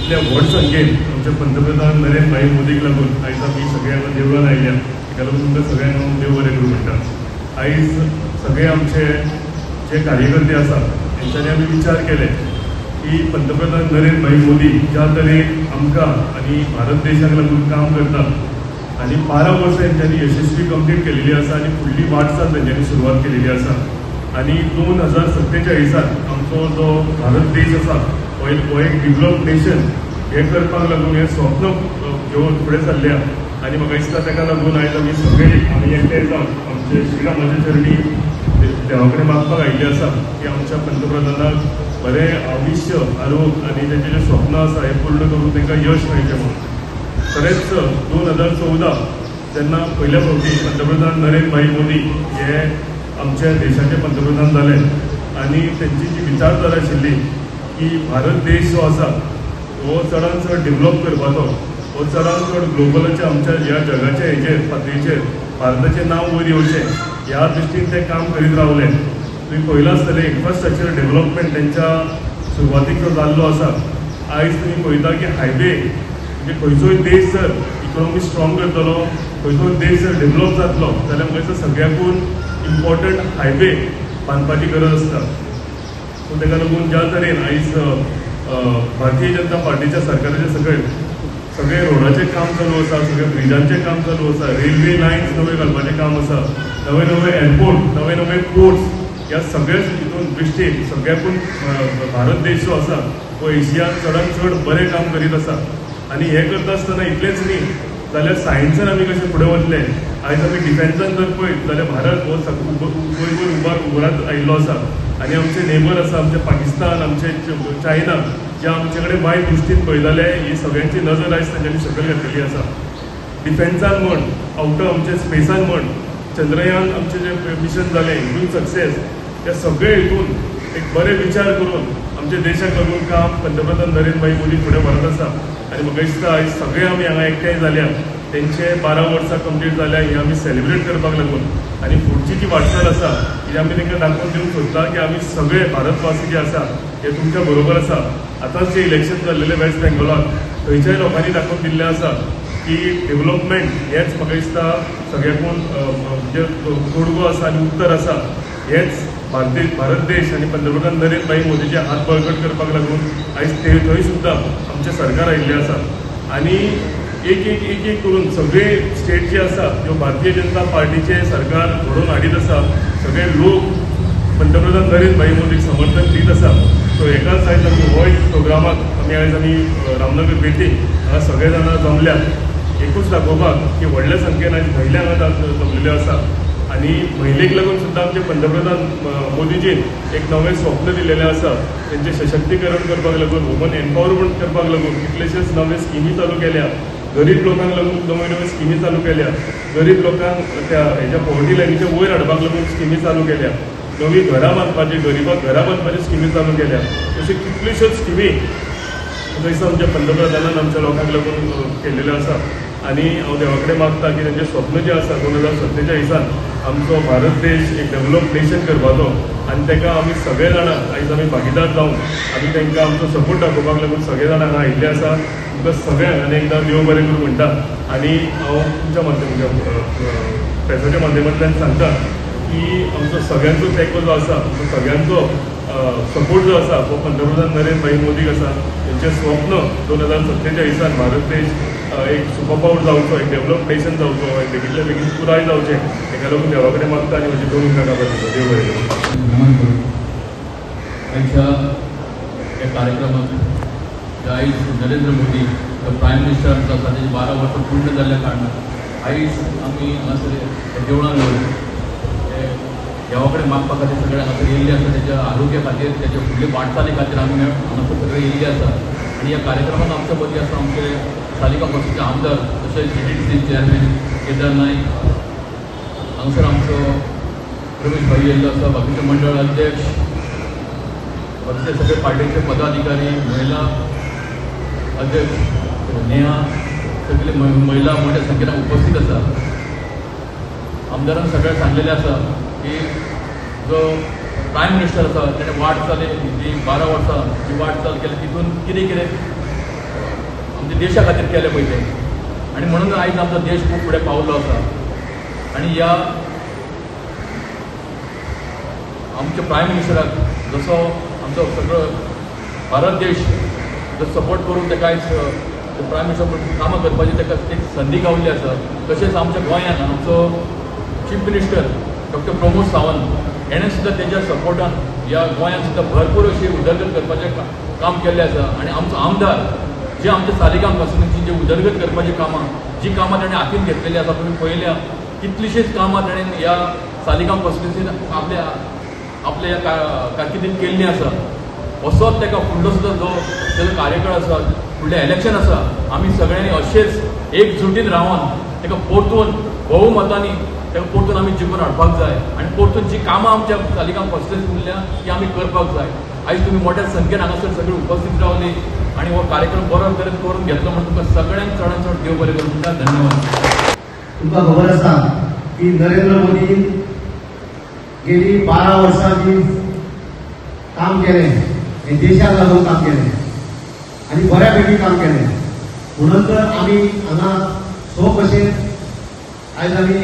इतल्या व्हड संख्येन आमचे पंतप्रधान नरेंद्र भाई मोदीक लागून आयज आमी सगळे हांगा देवळान आयल्या. ताका लागून तुमकां सगळ्यांक हांव देव बरें करूं म्हणटा. आयज सगळे आमचे जे कार्यकर्ते आसा तेंच्यांनी आमी विचार केले की पंतप्रधान नरेंद्र भाई मोदी ज्या तरेन आमकां आनी भारत देशाक लागून काम करतात आनी 12 वर्सां तेंच्यांनी यशस्वी कंप्लीट केलेली आसा आनी फुडली वाटचाल तेंच्यांनी सुरवात केलेली आसा आनी 2047 आमचो जो भारत देश आसा हो एक डिवलप नेशन हें करपाक लागून हें स्वप्न घेवन फुडें सरल्या. आनी म्हाका दिसता ताका लागून आयज आमी सगळे आमी एकठांय जावन आमचे श्रीरामाच्या चरणी देवा कडेन मागपाक आयिल्ले आसा की आमच्या पंतप्रधानाक बरें आयुश्य, आरोग्य आनी तेंचें जें स्वप्न आसा हें पूर्ण करून तांकां यश मेळचें म्हणून. खरेंच 2014 जेन्ना पयल्या फावटी पंतप्रधान नरेंद्र भाई मोदी हे आमच्या देशाचे पंतप्रधान जाले आनी तेंची जी विचारधारा आशिल्ली की भारत देश जो आसा हो चडान चड डेवलप करपाचो, हो चडान चड ग्लोबलाच्या आमच्या ह्या जगाच्या हेजेर पातळीचेर भारताचें नांव वयर येवचें ह्या दृश्टीन ते काम करीत रावले. तुमी पळयलां आसतलें, इन्फ्रास्ट्रक्चर डेवलपमेंट तेंच्या सुरवातीक जो जाल्लो आसा, आयज तुमी पळयता की हायवे म्हणजे खंयचोय देश जर इकॉनॉमी स्ट्रॉंग करतलो, खंयचोय देश जर डेवलप जातलो जाल्यार म्हाका दिसता सगळ्याकून इम्पॉर्टंट हायवे बांदपाची गरज आसता. सो ताका लागून ज्या तरेन आयज भारतीय जनता पार्टीच्या सरकाराच्या सकयल सगळे रोडाचें काम चालू आसा, सगळे ब्रिजांचें काम चालू आसा, रेल्वे लायन्स नवे घालपाचें काम आसा, नवे नवे एअरपोर्ट, नवे नवे पोर्ट्स, ह्या सगळ्याच हितून दृश्टीन सगळ्याकून भारत देश जो आसा हो एशियान चडान चड बरें काम करीत आसा. आनी हें करता आसतना इतलेंच न्ही जाल्यार सायन्सान आमी कशें फुडें वतले. आयज आमी डिफेन्सान जर पळयत जाल्यार भारत हो वयर वयर उबार उबारात आयिल्लो आसा आनी आमचे नेबर आसा, आमचे पाकिस्तान, आमचे चायना, जे आमचे कडेन वायट दृश्टीन पळयताले, ही सगळ्यांची नजर आयज तांच्यांनी सकयल घातलेली आसा. डिफेन्सान म्हण, आवटर आमचे स्पेसान म्हण, चंद्रयान आमचें जें मिशन जालें हितून सक्सेस, त्या सगळे हितून एक बरे विचार करून आमच्या देशाक लागून काम पंतप्रधान नरेंद्र भाई मोदी फुडें व्हरत आसा. आनी म्हाका दिसता आयज सगळे आमी हांगा एकठांय जाल्या, तेंचे 12 वर्सां कंप्लीट जाल्या हें आमी सेलिब्रेट करपाक लागून आनी फुडची जी वाटचाल आसा ती आमी तांकां दाखोवन दिवंक सोदता की आमी सगळे भारतवासी जे आसा हे तुमच्या बरोबर आसा. आतांच जें इलेक्शन जाल्लेलें वेस्ट बेंगॉलाक, थंयच्याय लोकांनी दाखोवन दिल्लें आसा की डेवलपमेंट हेंच म्हाका दिसता सगळ्याकून म्हणजे तोडगो आसा आनी उत्तर आसा. हेच भारतीय भारत देश आनी पंतप्रधान नरेंद्र भाई मोदीचे हात बळकट करपाक लागून आयज ते थंय सुद्दां आमचें सरकार आयिल्लें आसा. आनी एक एक एक एक करून सगळे स्टेट जे आसा त्यो भारतीय जनता पार्टीचें सरकार घडोवन हाडीत आसा. सगळे लोक पंतप्रधान नरेंद्र भाई मोदीक समर्थन दीत आसा. सो हेकाच आयज आमी हो एक प्रोग्रामाक आमी आयज आमी रामनगर बेतीक हांगा सगळे जाणां जमल्या, एकूच दाखोवपाक की व्हडल्या संख्येन आयज महिला हांगा जमलेल्यो आसा. आनी महिलेक लागून सुद्दां आमचे पंतप्रधान मोदीजीन एक नवें स्वप्न दिलेलें आसा. तेंचें सशक्तीकरण करपाक लागून, वुमन एम्पावरमेंट करपाक लागून कितलेशेच नवे स्किमी चालू केल्या. गरीब लोकांक लागून नव्यो नव्यो स्किमी चालू केल्या. गरीब लोकांक त्या हेज्या पॉवर्टी लायनीच्या वयर हाडपाक लागून स्किमी चालू केल्या. नवी घरां बांदपाची, गरिबांक घरां बांदपाची स्किमी चालू केल्या. अश्यो कितल्योश्योच स्किमी म्हाका दिसता आमच्या पंतप्रधानान आमच्या लोकांक लागून केलेल्यो आसा. आनी हांव देवा कडेन मागता की तेंचें स्वप्न जें आसा 2047 आमचो भारत देश एक डेवलप नेशन करपाचो आनी ताका आमी सगळे जाणां आयज आमी भागीदार जावन आमी तांकां आमचो सपोर्ट दाखोवपाक लागून सगळे जाणां हांगा आयिल्ले आसा. तुमकां सगळ्यांक आनी एकदां देव बरें करूं म्हणटा. आनी हांव तुमच्या माध्यम प्रेसाच्या माध्यमांतल्यान सांगता की आमचो सगळ्यांचो तेंको जो आसा, आमचो सगळ्यांचो सपोर्ट जो आसा हो पंतप्रधान नरेंद्र भाई मोदीक आसा. तेंचें स्वप्न 2047 भारत देश एक सुपर पावर जावचो, एक डेवलप नेशन जावचो, एक बेगीनल्या बेगीन पुराय जावचें, हेका लागून देवा कडेन मागता आनी म्हजी दोन उतरां काबार दिता. देव बरें करूं. नमन करून आयच्या ह्या कार्यक्रमाक, आयज नरेंद्र मोदी प्रायम मिनिस्टर आमचो आसा, तेजी 12 वर्सां पूर्ण जाल्ल्या कारणान आयज आमी हांगासर ह्या देवळान वयर देवा कडेन मागपा खातीर सगळे हांगासर येयल्ले आसा. तेच्या आरोग्या खातीर, तेच्या फुडले वाटचाली खातीर आमी हांगासर सगळे येयल्ले आसा. आनी ह्या कार्यक्रमाक आमच्या मदीं आसा आमचे सालिगांव पक्षाचे आमदार तशेंच जीडीसी चेअरमॅन केदार नायक, हांगासर आमचो रमेश भाई येयल्लो आसा, बाकीचे मंडळ अध्यक्ष, बाकीचे सगळे पार्टीचे पदाधिकारी, महिला अध्यक्ष नेहा, सगळे महिला मोठ्या संख्येन उपस्थित आसा. आमदारान सगळें सांगलेलें आसा की जो प्रायम मिनिस्टर आसा तेणें वाट चाली जी 12 वर्सां जी वाट चाल केली, तितून कितें कितें आमच्या देशा खातीर केलें पळय तें, आनी म्हणून आयज आमचो देश खूब फुडें पावलो आसा. आनी ह्या आमच्या प्रायम मिनिस्टराक जसो आमचो सगळो भारत देश जो सपोर्ट करून ताका आयज प्रायम मिनिस्टर कामां करपाची ताका एक संदी गावल्ली आसा. तशेंच आमच्या गोंयांत आमचो chief minister doctor Pramod Sawant हेणें सुद्दां तेज्या सपोर्टान ह्या गोंयांत सुद्दां भरपूर अशी उदरगत करपाचें काम केल्लें आसा. आनी आमचो आमदार जे आमच्या सालिगांव कॉन्स्टिट्युएन्सीची जी उदरगत करपाची कामां, जी कामां ताणें हातीन घेतलेली आसा, तुमी पळयल्या कितलीशींच कामां ताणें ह्या सालिगांव कॉन्स्टिट्युएन्सीन आपल्या आपल्या ह्या कारकिर्दीत केल्ली आसा. असोच ताका फुडलो सुद्दां जो ताजो कार्यकाळ आसा, फुडलें इलेक्शन आसा, आमी सगळ्यांनी अशेंच एकजुटीन रावन ताका परतून बहुमतांनी ताका परतून आमी जिखून हाडपाक जाय आनी परतून जी कामां आमच्या सालिगांव कॉन्स्टिट्युएन्सी उरल्या ती आमी करपाक जाय. आयज तुमी मोठ्या संख्येन हांगासर सगळी उपस्थित रावली आनी हो कार्यक्रम बरो तरेन करून घेतलो म्हण तुमकां सगळ्यांक चडान चड देव बरें करूं म्हणटा. धन्यवाद. तुमकां खबर आसा की नरेंद्र मोदी गेली 12 वर्सां जी काम केलें हें देशाक लागून काम केलें आनी बऱ्या पैकी काम केलें. म्हणून तर आमी हांगा सो भशेन आयज आमी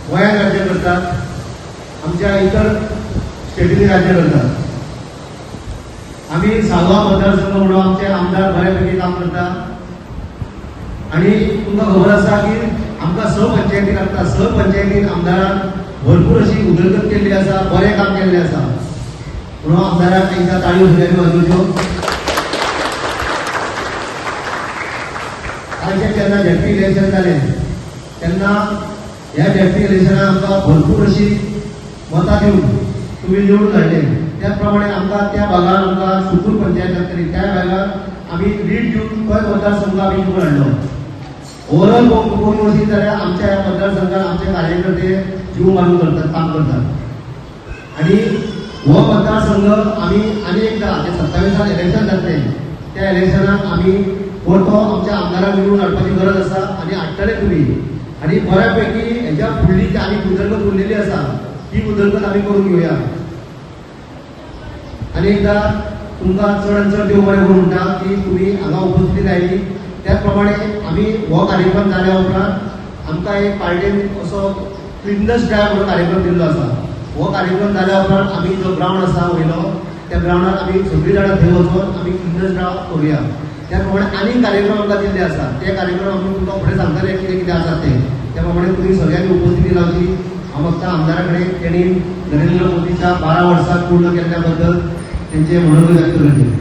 गोंयांत राज्य करतात, आमच्या इतर स्टेटींनी राज्य करतात. आमी सालगांव मतदारसंघ म्हणून आमचे आमदार बऱ्या पैकी काम करता आनी तुमकां खबर आसा की आमकां 6 पंचायती लागता. 6 पंचायतीन आमदारान भरपूर अशी उदरगत केल्ली आसा, बरें काम केल्लें आसा. म्हणून आमदाराक एकदां ताळयो सगळ्यांनी वाजोवच्यो. कालचें जेन्ना झेडपी इलेक्शन जालें तेन्ना ह्या झेडपी इलेक्शनाक आमकां भरपूर अशी मतां दिवन तुमी निवडून हाडले. त्या प्रमाणे आमकां त्या भागान आमकां सुकूर पंचायत जातली त्या भागान आमी लीड दिवन तोय मतदारसंघ आमी जिखून हाडलो. ओवरऑल पळोवंक वचीत जाल्यार आमच्या ह्या मतदारसंघात आमचे कार्यकर्ते जीव मारून करतात, काम करतात. आनी हो मतदारसंघ आमी आनी एकदां जे 27 इलेक्शन जातलें त्या इलेक्शनाक आमी परतो आमच्या आमदाराक निवडून हाडपाची गरज आसा आनी हाडटले तुमी. आनी बऱ्या पैकी हेज्या फुडली जी आनी उदरगत उरलेली आसा ती उदरगत आमी करून घेवया. आनी एकदां तुमकां चड आनी चड देव बरें करूं म्हणटा की तुमी हांगा उपस्थित आयली. त्याच प्रमाणे आमी हो कार्यक्रम जाल्या उपरांत आमकां एक पार्टेन असो क्लिननेस ड्रायव्ह म्हणून कार्यक्रम दिल्लो आसा. हो कार्यक्रम जाल्या उपरांत आमी जो ग्रावंड आसा वयलो त्या ग्रावंडार आमी सगळीं जाणां थंय वचून आमी क्लिननेस ड्रायव्ह करुया. त्या प्रमाणे आनीक कार्यक्रम आमकां दिल्ले आसा, ते कार्यक्रम आमी तुमकां फुडें सांगतले कितें कितें आसा ते. त्या प्रमाणे तुमी सगळ्यांनी उपस्थिती लावची. हांव फक्त आमदारा कडेन तेणी नरेंद्र मोदीच्या 12 वर्सां पूर्ण केल्ल्या बद्दल तेंचे मनोगत व्यक्त करचें.